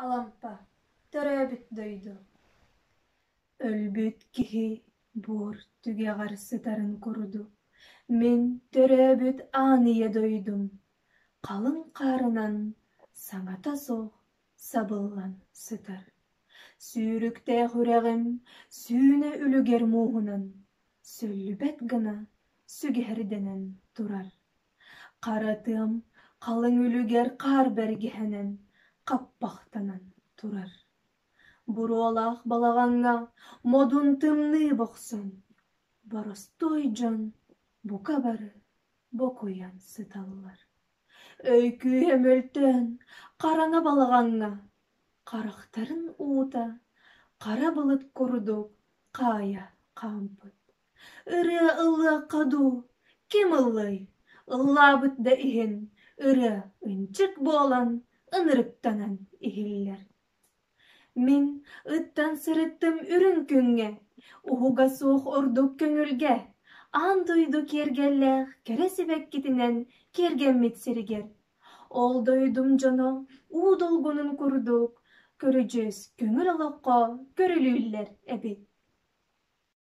Алампа, төрөөбүт дойду Өлбүт киһи буор түгэҕэр сытарын курдук, мин төрөөбүт аан ийэ дойдум халыҥ хаарынан саҥата суох сабыллан сытар. Сүүрүктээх үрэҕим сүүнэ үлүгэр мууһунан сөллүбэт гына сүгэһэрдэнэн турар. Хара тыам халыҥ үлүгэр хаар бэргэһэнэн хаппахтанан турар. Буруолаах балаҕаҥҥа модун тымныы бохсон, боростуой дьон бука бары бокуйан сыталлар. Өй күүһэ мөлтөөн, хараҥа балаҕаҥҥа харахтарын уута хара былыт курдук хаайа хаампыт. Ырыа ыллыахха дуу, ким ыллыай, ыллаабыт да иһин ырыа ынчык буолан ынырыктанан иһиллэр. Мин ыттан сырыттым үрүҥ күҥҥэ, уһуга суох ордук көҥүлгэ, аан дойду киэргэллээх кэрэ сибэккитинэн киэргэммит сиригэр. Ол дойдум дьоно уу долгунун курдук көрүдьүөс көҥүл олоххо көрүлүүллэр эбит.